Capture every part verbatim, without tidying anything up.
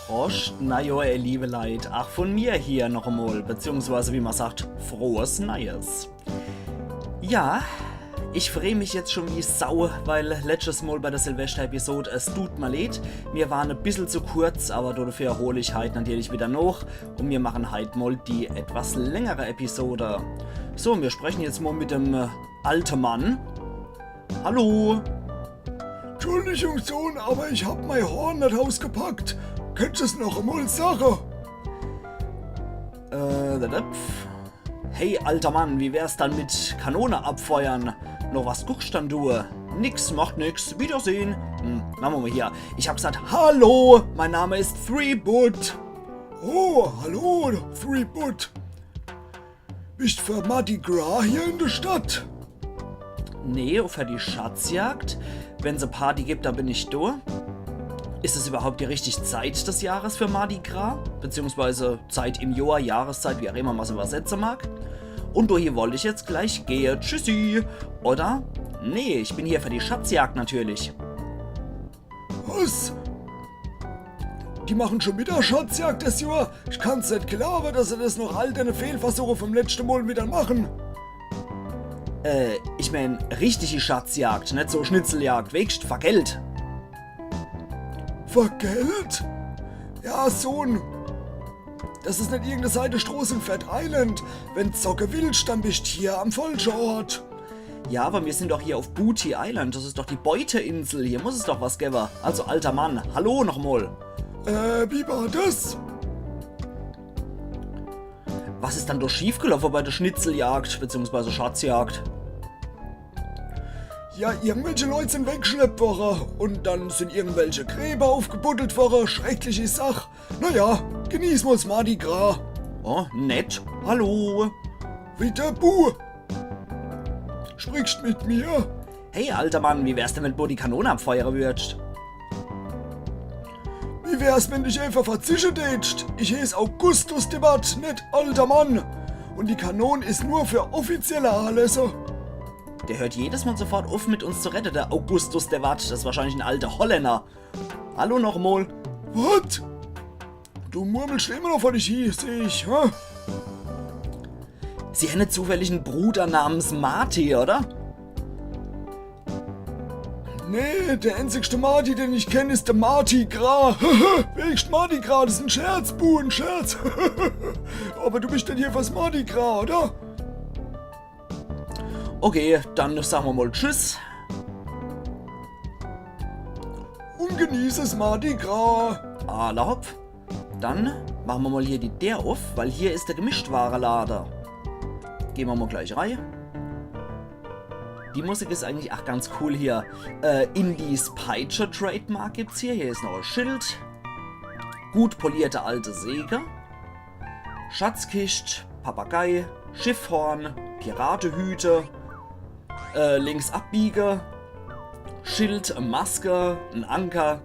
Proscht Neijohr, ihr liebe Leit. Ach, von mir hier noch emol, beziehungsweise, wie man sagt, frohes Neies. Ja, ich free mich jetzt schon wie Sau, weil letztes Mal bei der Silvester-Episode, es tut mir leid, mir waren e bissel zu kurz, aber dafür hol ich heit natürlich wieder noch und mir machen heit mal die etwas längere Episode. So, wir sprechen jetzt mal mit dem, äh, alte Mann. Hallo. Entschuldigung, Sohn, aber ich hab mei Horn net ausgepackt. Könnt's es noch emol sage? Äh, da, da, pf. Hey, alter Mann, wie wär's dann mit Kanone abfeuern? Noch was guckst dann du? Nix, macht nix. Wiedersehen. Hm, machen wir mal hier. Ich hab gesagt, hallo, mein Name ist Three Butt. Oh, hallo, Three Butt. Bist für Mardi Gras hier in der Stadt? Nee, für die Schatzjagd. Wenn's e Party gibt, da bin ich do. Ist es überhaupt die richtige Zeit des Jahres für Mardi Gras? Beziehungsweise Zeit im Jahr, Jahreszeit, wie auch immer man's übersetzen mag. Und dohin wollt ich jetzt gleich gehe. Tschüssi. Oder? Nee, ich bin hier für die Schatzjagd natürlich. Was? Die machen schon wieder Schatzjagd des Jahr? Ich kann's net glaawe, dass se des noch all dene Fehlversuche vom letzte Mal wieder machen. Äh, ich mein, richtige Schatzjagd, net so Schnitzeljagd, weescht, für Geld. Für Geld? Ja, Sohn. Das is net irgende Seidestroß in Fat Island. Wenn zocke willscht, dann bist hier am falsche Ort. Ja, aber wir sind doch hier auf Booty Island. Das ist doch die Beuteinsel. Hier muss es doch was geben. Also, alter Mann, hallo nochmal. Äh, wie war das? Was ist dann da schiefgelaufen bei der Schnitzeljagd, beziehungsweise Schatzjagd? Ja, irgendwelche Leute sind weggeschleppt worden und dann sind irgendwelche Gräber aufgebuddelt worden. Schreckliche Sach. Naja, genieß mal's Mardi Gras. Oh, nett. Hallo. Wieder Bu. Sprichst mit mir? Hey, alter Mann, wie wär's denn, wenn du die Kanone abfeuern würdest? Wie wär's, wenn dich einfach verzische dätscht? Ich heeß Augustus de Watt, net alter Mann. Und die Kanon is nur für offizielle Anlässe. Der hört jedes Mal sofort auf, mit uns zu reden, der Augustus de Watt. Das ist wahrscheinlich ein alter Holländer. Hallo nochmal. What? Du murmelst immer noch vor dich hin, seh ich, hä? Sie haben nicht zufällig einen Bruder namens Marty, oder? Nee, der einzigste Marty, den ich kenn, is der Mardi Gras. Wegen Mardi Gras, das is ein Scherz, Bu, ein Scherz. Aber du bist denn hier fürs Mardi Gras, oder? Okay, dann sagen wir mal Tschüss. Und genieß es Mardi Gras. Alla hopp. Dann machen wir mal hier die Tür auf, weil hier ist der Gemischtwarenladen. Gehen wir mal gleich rein. Die Musik ist eigentlich auch ganz cool hier. Äh, Indies Peitsche Trademark gibt's hier. Hier ist noch ein Schild. Gut polierte alte Säge. Schatzkist, Papagei, Schiffhorn, Piratehüte, äh, links abbiege, Schild, Maske, ein Anker.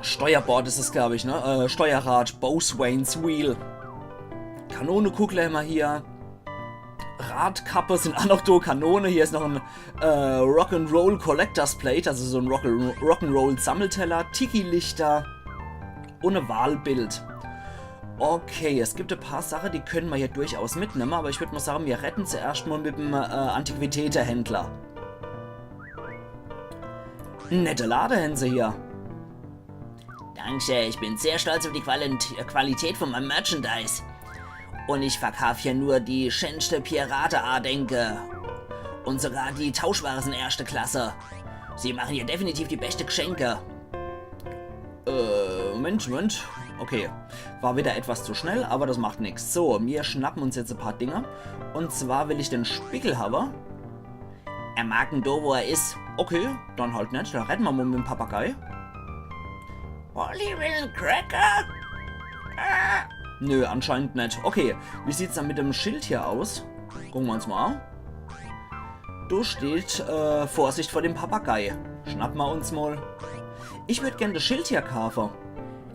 Steuerbord ist es, glaube ich, ne? Äh, Steuerrad, Boatswain's Wheel. Kanonekugel haben wir hier. Radkappe sind auch noch da, Kanone. Hier ist noch ein äh, Rock'n'Roll Collector's Plate, also so ein Rock- Rock'n'Roll Sammelteller, Tiki-Lichter und ein Walbild. Okay, es gibt ein paar Sachen, die können wir hier durchaus mitnehmen, aber ich würde mal sagen, wir reden zuerst mal mit dem äh, Antiquitätehändler. Nette Lade haben sie hier. Danke, ich bin sehr stolz auf die Quali- Qualität von meinem Merchandise. Und ich verkauf hier nur die schönste Pirate-Andenke. Und sogar die Tauschware sind erste Klasse. Sie machen hier definitiv die beste Geschenke. Äh, Moment, Moment. Okay, war wieder etwas zu schnell, aber das macht nichts. So, wir schnappen uns jetzt ein paar Dinge. Und zwar will ich den Spiegel haben. Er mag en do, wo er is. Okay, dann halt net. Dann redde mer mol mit dem Papagei. Olli will en Cracker? Ah. Nö, anscheinend net. Okay, wie sieht's dann mit dem Schild hier aus? Gucke mer uns mol an. Do steht, äh, Vorsicht vor dem Papagei. Schnappe mer uns mol. Ich würd gern des Schild hier kaafe.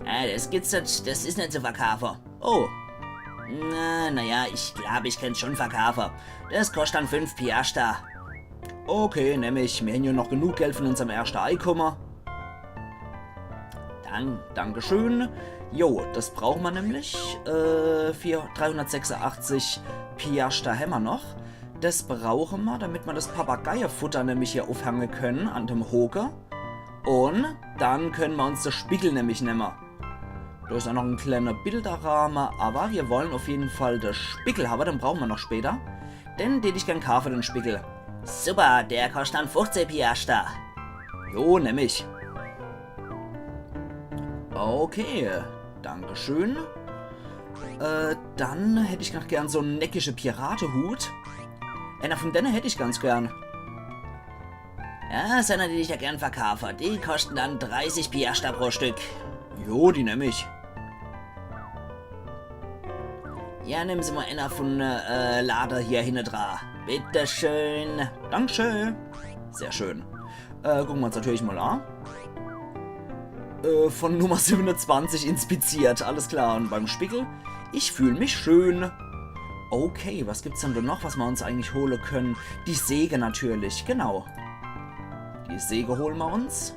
Ah, des gibt's net, des is net zu verkaafe. Oh. Na, na ja, ich glaab, ich kennt's schon verkaafe. Des koscht dann fünf Piaster. Okay, nemm ich. Mir hän jo noch genug Geld von unserm erschte Eikumme. An, Dankeschön. Jo, das brauche mer nämlich. Äh, vier, dreihundertsechsundachtzig Piaschter hämmer noch. Das brauche mer, damit mer das Papageiefutter nämlich hier uffhange könne an dem Hoke. Un dann könne mer uns das Spiegel nämlich nemme. Do is aa noch en kleene Bilderrahme, awwer mir wolle uff jeden Fall das Spiegel hawwe, den brauche mer noch später. Den dät ich gern kaafe, den Spiegel. Super, der koscht dann fuchzeh Piaschter. Jo, nemm ich. Okay, Dankeschön. Äh, dann hätt ich noch gern so en neckische Piratehut. Eener vun denne hätt ich ganz gern. Ja, so eener dät ich der gern verkaafe. Die koschte dann dreißig Piaschter pro Stück. Jo, die nemm ich. Ja, nemm Se mol eener vun, äh, Lade hier hinnedra. Bitteschön. Dankeschön. Sehr schön. Äh, gucke mer uns natürlich mol an. Äh, vun Nummer siebenundzwanzig inspiziert. Alles klar. Un beim Spiegel. Ich fühl mich schön. Okay, was gibt's dann do noch, was mer uns eigentlich hole könne? Die Säge natürlich, genau. Die Säge hole mer uns.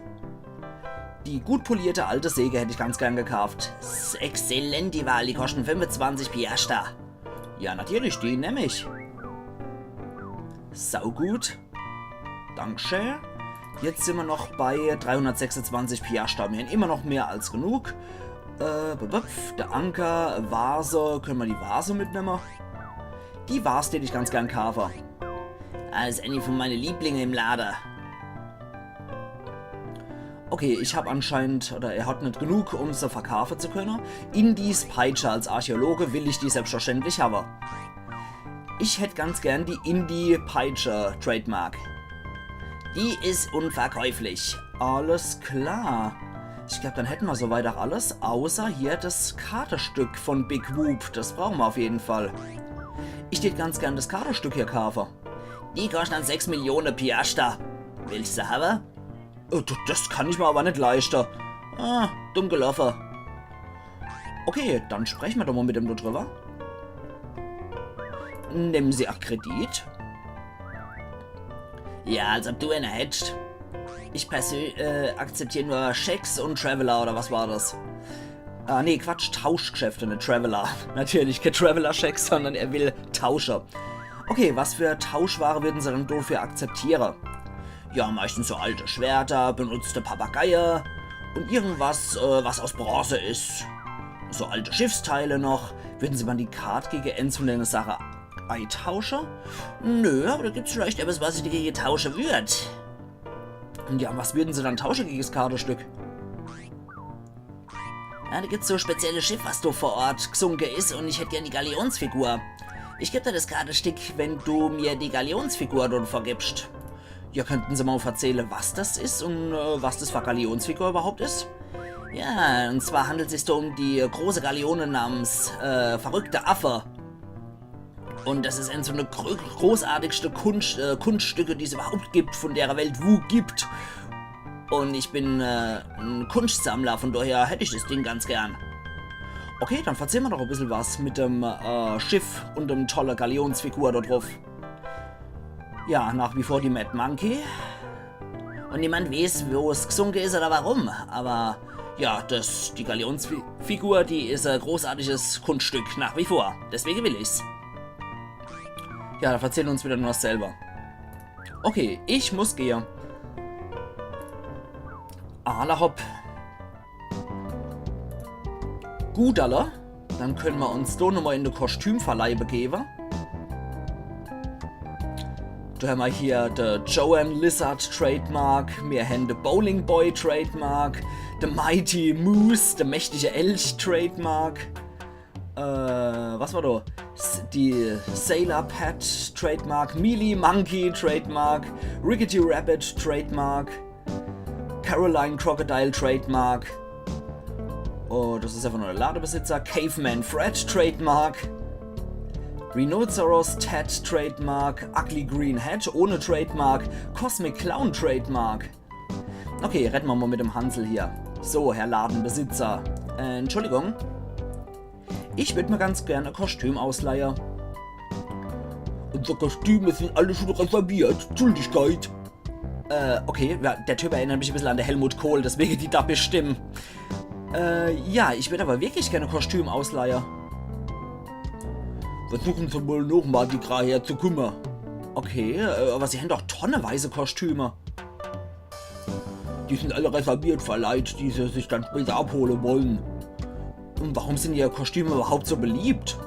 Die gut polierte alte Säge hätt ich ganz gern gekaaft. S-, exzellent, die Wahl, die koschte fünfundzwanzig Piaschter. Ja, natürlich, die nemm ich. Saugut. Dankeschön. Jetzt sin mer noch bei dreihundertsechsundzwanzig Piaschter. Mir hän immer noch mehr als genug. Äh, bup, bup, der Anker, Vase, könne mer die Vase mitnemme? Die Vase dät ich ganz gern kaafe. Als ääni vun meine Lieblinge im Lade. Okay, ich hab anscheinend, oder er hat net genug, um se verkaafe zu könne. Indies Peitsche, als Archäologe will ich die selbstverständlich hawwe. Ich hätt ganz gern die Indie Peitsche Trademark. Die is unverkäuflich. Alles klar. Ich glaab, dann hätte mer soweit aa alles, außer hier das Kartestück vun Big Whoop. Das brauche mer uff jeden Fall. Ich dät ganz gern das Kartestück hier kaafe. Die koscht dann sechs Millione Piaschter. Willscht se hawwe? Äh, d-, das kann ich mer awwer net leischte. Ah, dumm geloffe. Okay, dann spreche mer doch mol mit dem do driwwer. Nemm Se aa Kredit? Ja, als ob du ääner hättscht. Ich persö-, äh, akzeptier nur Schecks un Traveler, oder was war das? Ah, nee, Quatsch, Tauschgeschäfte, net Traveler. Natürlich kee Traveler-Schecks, sondern er will tausche. Okay, was für Tauschware würden Se dann dofür akzeptiere? Ja, meistens so alte Schwerter, benutzte Papageie un irgendwas, äh, was aus Bronze is. So alte Schiffsteile noch. Würden Se mol die Kart gege ääns vun denne Sache eitausche? Nö, awwer do gibt's vielleicht etwas, was ich dagege tausche würd. Ja, was würden Se dann tausche gege das Kartestück? Ja, do gibt's so e spezielles Schiff, was do vor Ort gsunke is, un ich hätt gern die Galionsfigur. Ich geb dir das Kartestück, wenn du mir die Galionsfigur dort vorgibscht. Ja, könnten Se mol verzähle, was das is un, äh, was das für e Galionsfigur überhaupt is? Ja, un zwar handelt sich's do um die große Galione namens, äh, verrückte Affe. Un das is ääns vun de gro-, großartigste Kunst-, äh, Kunststücke, die's überhaupt gibt, vun dere Welt, wo gibt. Un ich bin, äh, en Kunstsammler, vun daher hätt ich das Ding ganz gern. Okay, dann verzähl mer doch e bissel was mit dem, äh, Schiff un dem tolle Galionsfigur do druff. Ja, nach wie vor die Mad Monkey. Un niemand weeß, wo's gsunke is oder warum. Awwer ja, das, die Galionsfigur, die is e großartiges Kunststück, nach wie vor. Deswege will ich's. Ja, do verzähle se uns widder nur dasselbe. Okay, ich muss gehe. Alla hopp. Gut, alla. Dann könne mer uns do nochmol in de Kostümverleih begewe. Do hämmer hier de Joanne Lizard Trademark, mir hän de Bowling Boy Trademark, de Mighty Moose, de mächtige Elch Trademark. Äh, was war do? S-, die Sailor Pat Trademark, Mealy Monkey Trademark, Rickety Rabbit Trademark, Caroline Crocodile Trademark. Oh, das is äfach nur de Ladebesitzer. Caveman Fred Trademark. Rhinoceros Ted Trademark. Ugly Green Head ohne Trademark. Cosmic Clown Trademark. Okay, redde mer mol mit dem Hansel hier. So, Herr Ladenbesitzer. Äh, Entschuldigung. Ich würd mer ganz gern e Kostüm ausleihe. Unsere Kostüme sind alle schon reserviert. Schuldigkeit. Äh, okay, ja, der Typ erinnert mich e bissel an de Helmut Kohl, deswege die dappisch Stimm. Äh, ja, ich würd awwer wirklich gern e Kostüm ausleihe. Versuchen Se mol noch Mardi Gras herzukumme. Okay, äh, awwer sie hän doch tonneweise Kostüme. Die sin alle reserviert für Leit, die se sich dann später abhole wolle. Un warum sin ihr Kostüme iwwerhaupt so beliebt?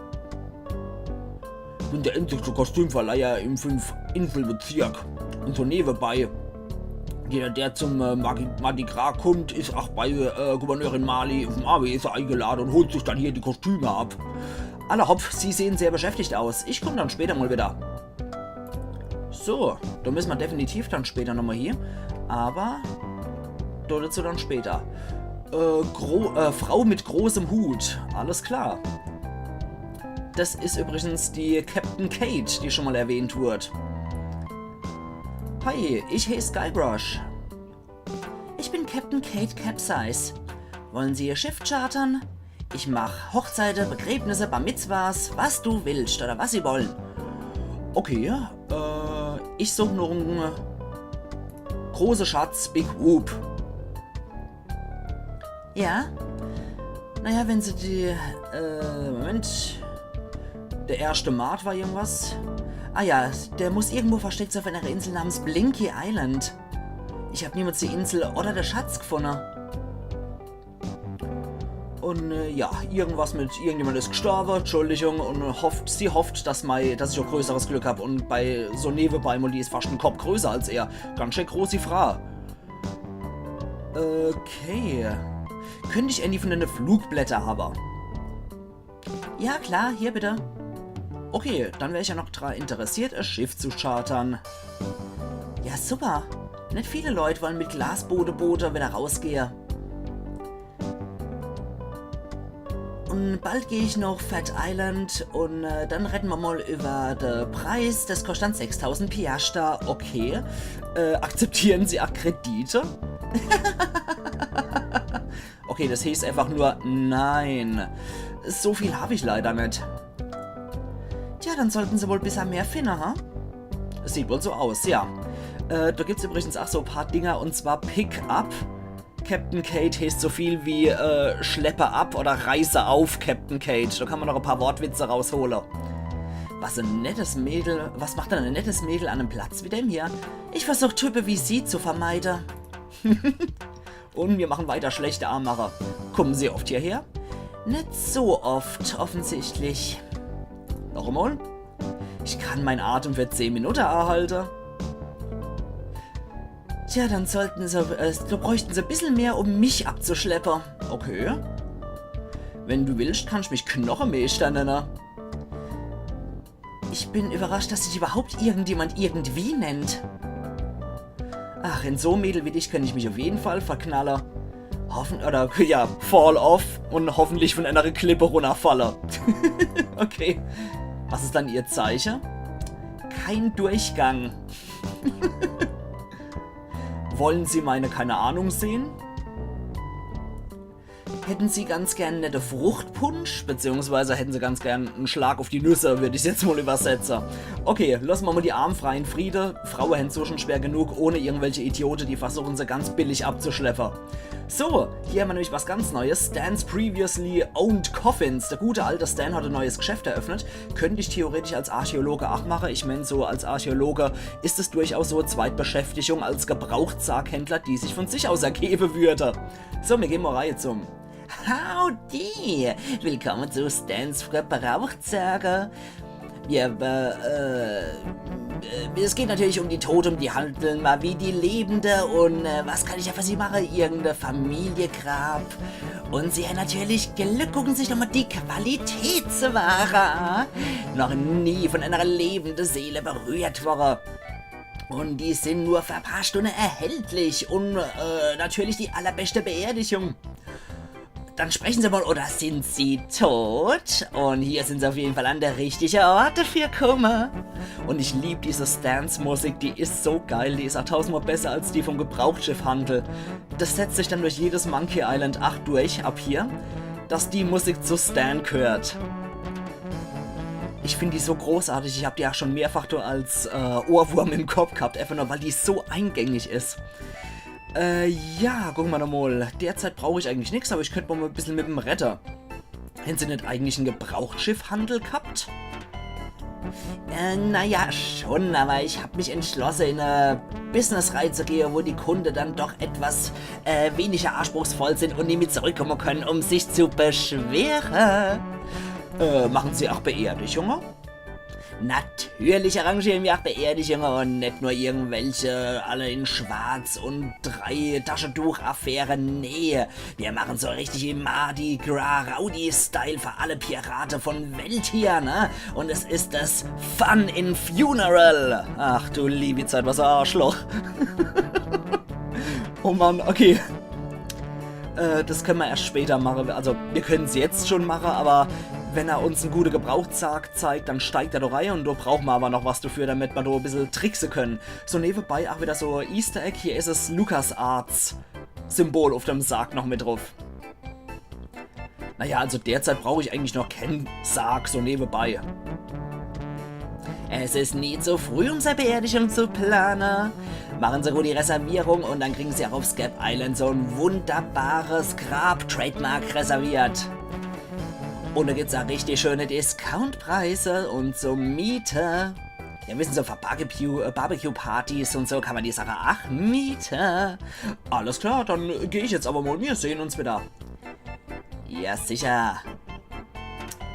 Bin der einzigste Kostümverleiher im Fünf-Insel-Bezirk. Un so newebei, jeder, der zum äh, Mardi, Mardi Gras kummt, is ach bei äh, Gouverneurin Marley uffm Anwese eingelade un holt sich dann hier die Kostüme ab. Alla hopp, Sie sehen sehr beschäftigt aus. Ich kumm dann später mol wieder. So, do misse mer definitiv dann später nochmol hie. Awwer do dazu dann später. Äh, gro äh, Frau mit großem Hut. Alles klar. Das is übrigens die Captain Kate, die schon mol erwähnt wurd. Hi, ich heeß Guybrush. Ich bin Captain Kate Capsize. Wollen Sie Ihr Schiff chartern? Ich mach Hochzeite, Begräbnisse, Bar Mitzvahs, was du willst oder was Sie wollen. Okay, äh, ich such noch en große Schatz, Big Whoop. Ja? Naja, wenn Sie die, äh, Moment. Der erschte Mart war irgendwas. Ah ja, der muss irgendwo versteckt sein auf einer Insel namens Blinky Island. Ich hab niemals die Insel oder der Schatz gefunne. Un äh, ja, irgendwas mit irgendjemand is gestorbe, Entschuldigung, un hofft, sie hofft, dass, mei, dass ich e größeres Glück hab. Un bei so newebei mol, die is fascht en Kopp größer als er. Ganz schön groß die Frau. Okay. Könnt ich ääni vun denne Flugblätter hawwe? Ja, klar, hier bitte. Okay, dann wär ich ja noch dra interessiert, e Schiff zu chartern. Ja, super. Net viele Leit wollen mit Glasbodeboote wieder rausgehe. Un bald geh ich noch Fat Island un äh, dann redde mer mol iwwer de Preis. Das koscht dann sechstausend Piaschter. Okay. Äh, akzeptieren Sie ach Kredite? Okay, das heeßt einfach nur nein. So viel hab ich leider net. Tja, dann sollten Sie wohl bissel mehr finne, ha? Sieht wohl so aus, ja. Äh, do gibt's übrigens ach so e paar Dinger, un zwar Pick-up. Captain Kate heeßt so viel wie äh, Schleppe ab oder Reiße auf, Captain Kate. Do kann mer noch e paar Wortwitze raushole. Was e nettes Mädel, was macht dann e nettes Mädel an em Platz wie dem hier? Ich versuch Type wie Sie zu vermeide. Un mir machen weiter schlechte Anmache. Kummen Sie oft hierher? Net so oft, offensichtlich. Noch emol? Ich kann mein Atem für zehn Minuten erhalte. Tja, dann sollten Sie, äh, da bräuchten Sie e bissel mehr, um mich abzuschleppe. Okay. Wenn du willst, kannst mich Knochemeeschter nenne. Ich bin überrascht, dass sich überhaupt irgendjemand irgendwie nennt. Ach, in so e Mädel wie dich könnt ich mich auf jeden Fall verknalle. Hoffen, oder, ja, fall off un hoffentlich vun enner Klippe runnerfalle. Okay. Was is dann Ihr Zeiche? Kein Durchgang. Wollen Sie meine, keine Ahnung, sehen? Hätten Sie ganz gern nette Fruchtpunsch? Beziehungsweise hätten Sie ganz gern en Schlag auf die Nüsse, würd ich's jetzt mol übersetze. Okay, losse mer mol die Arm frei in Friede. Fraue hän so schon schwer genug ohne irgendwelche Idiote, die versuchen, se ganz billig abzuschleppe. So, hier hämmer nämlich was ganz Neues. Stan's Previously Owned Coffins. Der gute alte Stan hat e neues Geschäft eröffnet. Könnt ich theoretisch als Archäologe ach mache. Ich mein, so als Archäologe is es durchaus so e Zweitbeschäftigung als Gebrauchtsakhändler, die sich von sich aus ergebe würde. So, mir gehn mol rei zum Howdy! Willkommen zu Stan's Gebrauchtsache. Wir, äh, äh, es geht natürlich um die Tote, um die Handeln, mal wie die Lebende un äh, was kann ich da für Sie machen? Irgendein Familiengrab. Un Sie haben natürlich Glück, gucken Sie sich doch mal die Qualitätsware an. Noch nie von einer lebenden Seele berührt worden. Un die sind nur für ein paar Stunden erhältlich. Un äh, natürlich die allerbeste Beerdigung. Dann sprechen Sie mal, oder sind Sie tot? Un hier sind Sie auf jeden Fall an der richtige Ort dafür, Kummer. Un ich lieb diese Stan's Musik, die is so geil, die is ach tausendmal besser als die vom Gebrauchtschiffhandel. Das setzt sich dann durch jedes Monkey Island acht durch, ab hier, dass die Musik zu Stan gehört. Ich find die so großartig, ich hab die ach schon mehrfach do als äh, Ohrwurm im Kopp gehabt, einfach nur, weil die so eingängig is. Äh, ja, gucke mer doch mol. Derzeit brauch ich eigentlich nix, awwer ich könnt mol e bissel mit em redde. Hän se net eigentlich en Gebrauchtschiffhandel gehabt? Äh, naja, schon, awwer ich hab mich entschlosse, in e Business reinzugehe, wo die Kunde dann doch etwas, äh, weniger anspruchsvoll sin un nie mit zurückkomme könne, um sich zu beschwere. Äh, machen Se auch Beerdigunge? Natürlich arrangieren mir auch Beerdigunge un net nur irgendwelche alle in Schwarz un drei Tascheduch-Affäre. Nee, mir machen so richtig im Mardi Gras Rowdy-Style für alle Pirate vun Welt hier, ne? Un es is das Fun in Funeral. Ach du liebi Zeit, was e Arschloch. Oh Mann, okay. Äh, das könne mer erscht später mache. Also, mir können's jetzt schon mache, awwer wenn er uns en gute Gebrauchtsaak zeigt, dann steigt er do rei un do brauche mer awwer noch was dafür, damit mer do e bissel trickse könne. So newebei auch wieder so Easter Egg, hier is es LucasArts Symbol uff dem Sarg noch mit druff. Naja, also derzeit brauch ich eigentlich noch kän Sarg, so newebei. Es is nie zu früh, um sei Beerdigung zu plane. Machen Se gut die Reservierung un dann kriegen Se auch uff Scab Island so en wunderbares Grab, Trademark, reserviert. Un do gibt's auch richtig schöne Discountpreise un so Miete. Ja, wissen Se, für Barbecue, äh, Barbecue-Partys un so kann mer die Sache auch miete. Alles klar, dann geh ich jetzt awwer mol. Mir sehn uns wieder. Ja, sicher.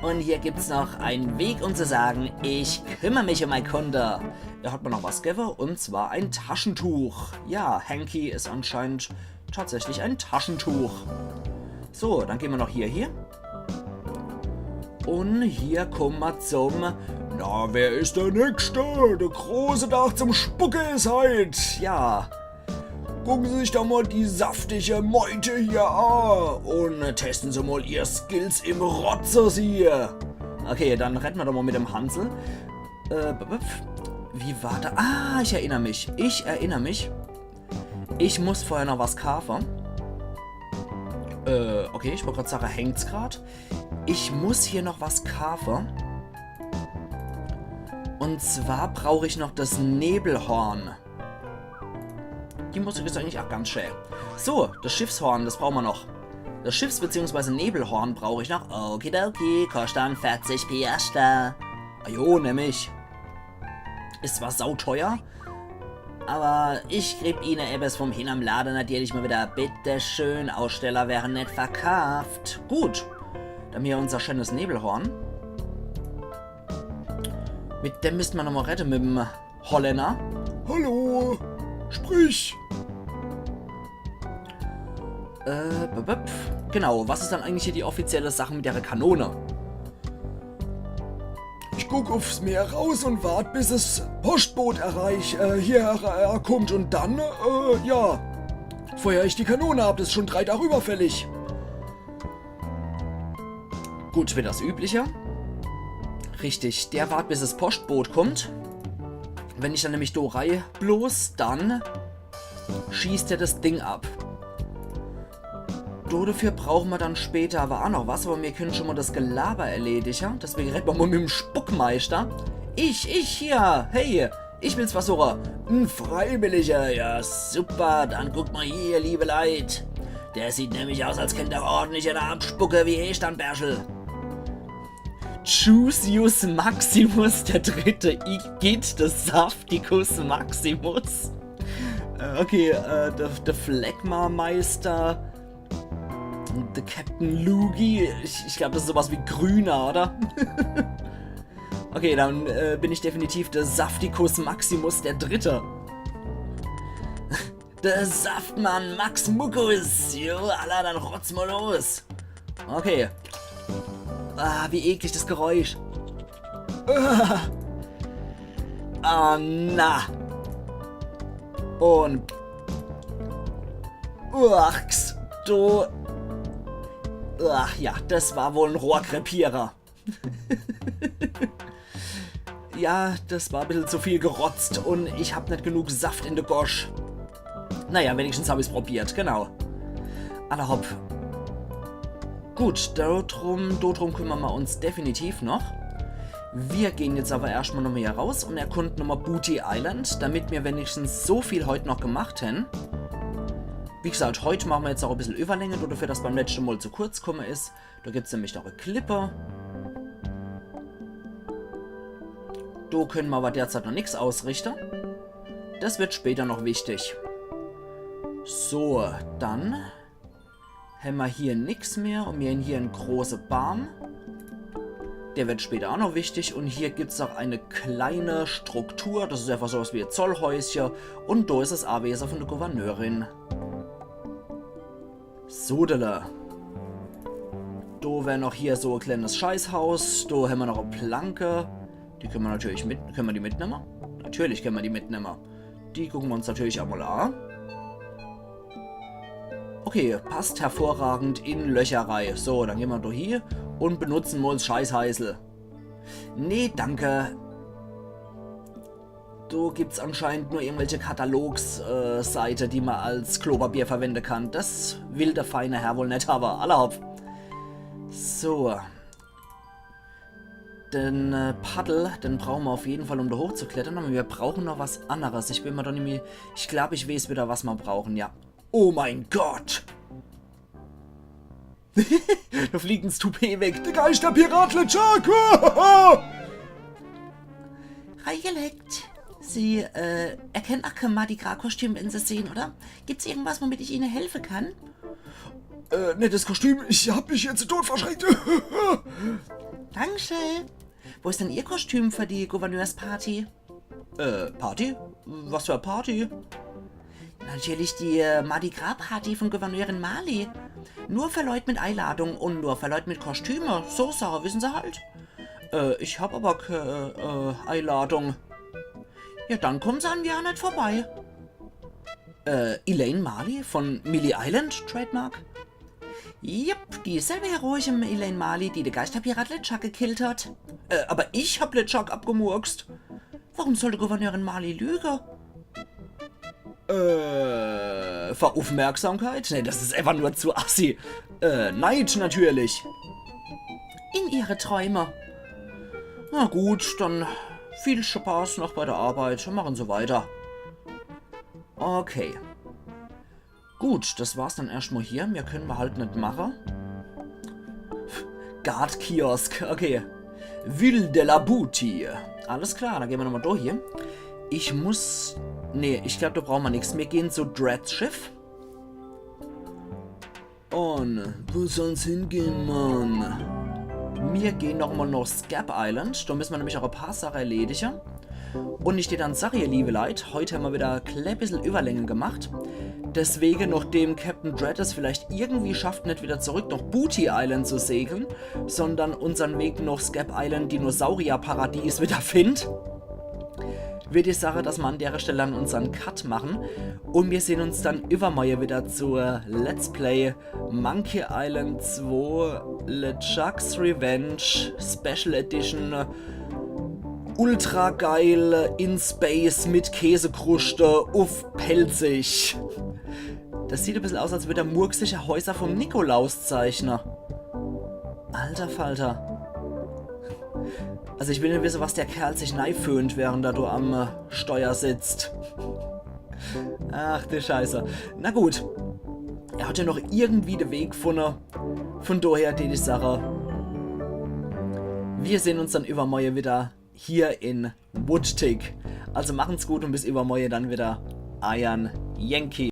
Un hier gibt's noch en Weg, um zu sagen, ich kümmer mich um mein Kunde. Er hat mer noch was gewwe, un zwar e Taschentuch. Ja, Hanky is anscheinend tatsächlich e Taschentuch. So, dann gehn mer noch hier, hier. Un hier kumme mer zum... Na, wer is der Nächste? Der große Tag zum Spucke is heit. Ja. Gucken Se sich doch mol die saftige Meute hier an un testen Se mol ihr Skills im Rotze hier. Okay, dann redde mer doch mol mit dem Hansel. Äh, b- b- wie war das? Ah, ich erinner mich. Ich erinner mich. Ich muss vorher noch was kaafe. Äh, okay, ich wollt grad sage, hängt's grad. Ich muss hier noch was kaafe. Un zwar brauch ich noch das Nebelhorn. Die Musik is eigentlich auch ganz schää. So, das Schiffshorn, das brauche mer noch. Das Schiffs- beziehungsweise Nebelhorn brauch ich noch. Okidoki, koscht dann verzig Piaster. Ajo, nemm ich. Is zwar sauteuer, awwer ich geb Ihne ebbes vum hinnerm Lade natürlich mol wieder. Bitteschön, Aussteller wäre net verkaaft. Gut, dann hier unser schönes Nebelhorn. Mit dem misst mer nochmol redde, mit dem Holländer. Hallo, sprich. Äh, b- b- genau, was is dann eigentlich hier die offizielle Sache mit der Kanone? Ich guck uffs Meer raus un wart, bis es Postboot erreich, äh, hier her- herkummt un dann, äh, ja, feuer ich die Kanone ab. Das is schon drei Tage überfällig. Gut, wieder das Übliche. Richtig, der wart, bis es Postboot kummt. Wenn ich dann nämlich do rei blos, dann schießt er das Ding ab. Do dafür brauche mer dann später awwer aa noch was, awwer mir kenne schon mol das Gelaber erledige. Deswege redde mer mol mit dem Spuckmeister. Ich, ich hier, hey, ich will's versuche. En Freiwilliger, ja super, dann guckt mol hier, liebe Leit. Der sieht nämlich aus, als kennt er ordentlich ener abspucke wie Eesternbärschel. Juicius Maximus der Dritte, igitt, der Safticus Maximus. Äh, okay, äh, der, der Phlegmameister, der Captain Lugi, ich, ich glaab, das is sowas wie Grüner, oder? Okay, dann, äh, bin ich definitiv der Safticus Maximus der Dritte. Der Saftmann Maximucus. Jo, alla, dann rotz mol los. Okay. Ah, wie eklig das Geräusch. Ah, ah, na. Un... Uachs, du. Ach ja, das war wohl en Rohrkrepierer. Ja, das war e bissel zu viel gerotzt un ich hab net genug Saft in de Gosch. Naja, wenigstens hab ich's probiert, genau. Alla hopp. Gut, do drum, do drum kümmere mer uns definitiv noch. Mir gehn jetzt awwer erscht mol nochmol hier raus un erkunden nochmol Booty Island, damit mir wenigstens so viel heut noch gemacht hän. Wie gesagt, heut mache mer jetzt ach e bissel Überlänge, dodefür, dass beim letschte Mol zu kurz kumme is. Do gibt's nämlich noch e Klippe. Do kenne mer awwer derzeit noch nix ausrichte. Das wird später noch wichtig. So, dann hämmer hier nix mehr un mir hän hier en große Baam. Der wird später ach noch wichtig. Un hier gibt's ach e kleine Struktur. Das is einfach so was wie e Zollhäusche. Un do is das Awese vun de Gouverneurin. Sodele. Do wär noch hier so e kleines Scheißhaus. Do hämmer noch e Planke. Die kenne mer natürlich mit, kenne mer die mitnemme? Natürlich kenne mer die mitnemme. Die gucke mer uns natürlich ach mol a. Okay, passt hervorragend in Löcher rei. So, dann gehn mer do hie un benutze mol 's Scheißheisel. Nee, danke. Do gibt's anscheinend nur irgendwelche Katalogs-, äh, Seite, die mer als Klopapier verwende kann. Das will der feine Herr wohl net hawwe. Alla hopp. So. Den, äh, Paddel, den brauche mer auf jeden Fall, um do hochzuklettere. Awwer mir brauche noch was anneres. Ich bin mer do nimmi, ich glaab, ich weeß wieder, was mer brauche, ja. Oh mein Gott! Do fliegt 's Toupet weg. Der Geisterpirat LeChuck! Reingelegt. Sie, äh, erkennen ach kä Mardi-Gras-Kostüm, wenn Sie sehn, oder? Gibt's irgendwas, womit ich Ihne helfe kann? Äh, nettes Kostüm. Ich hab mich jetzt tot verschreckt. Dankeschön. Wo is denn Ihr Kostüm für die Gouverneursparty? Äh, Party? Was für e Party? Natürlich die, äh, Mardi-Gras-Party vun Gouverneurin Marley. Nur für Leut mit Eiladung un nur für Leut mit Kostüme. So Sache, wissen Sie halt. Äh, ich hab awwer kä, äh, Eiladung. Ja, dann kommen Sie an mir ach net vorbei. Äh, Elaine Marley von Millie Island, Trademark? Jupp, dieselbe heroische Elaine Marley, die de Geisterpirat LeChuck gekillt hat. Äh, awwer ich hab LeChuck abgemurkst. Warum soll de Gouverneurin Marley lüge? Äh, für Aufmerksamkeit? Nee, das is einfach nur zu assi. Äh, Neid natürlich. In Ihre Träume. Na gut, dann viel Spaß noch bei der Arbeit. Machen Sie weiter. Okay. Gut, das war's dann erscht mol hier. Mehr kenne mer halt net mache. Guard-Kiosk, okay. Ville de la Boutie. Alles klar, dann gehn mer nochmol do hier. Ich muss... Nee, ich glaab, do brauche mer nix. Mir gehn zu Dreads Schiff. Un wo soll's hingehn, Mann? Mir gehn nochmol noch Scab Island. Do misse mer nämlich ach e paar Sache erledige. Un ich dät dann sage, ihr liewe Leit, heut hämmer wieder e klä bissel Überlänge gemacht. Deswege, nochdem Captain Dread es vielleicht irgendwie schafft, net wieder zurück noch Booty Island zu segle, sondern unsern Weg noch Scab Island Dinosaurierparadies wieder findt, würd ich sage, dass mer an dere Stell dann unsern Cut mache. Un mir sehn uns dann iwwermorje wieder zur Let's Play Monkey Island zwei LeChuck's Revenge Special Edition. Ultra geil in Space mit Käsekruschte uff Pälzisch. Das sieht e bissel aus, als würd er murksische Häuser vom Nikolaus zeichne. Alter Falter. Also ich will net wisse, was der Kerl sich neiföhnt, während er do am, äh, Steuer sitzt. Ach du Scheiße. Na gut. Er hat ja noch irgendwie de Weg gefunne. Vun daher dät ich sage, mir sehn uns dann iwwermorje wieder hier in Woodtick. Also machen's gut un bis iwwermorje dann wieder. Eiern Yankee.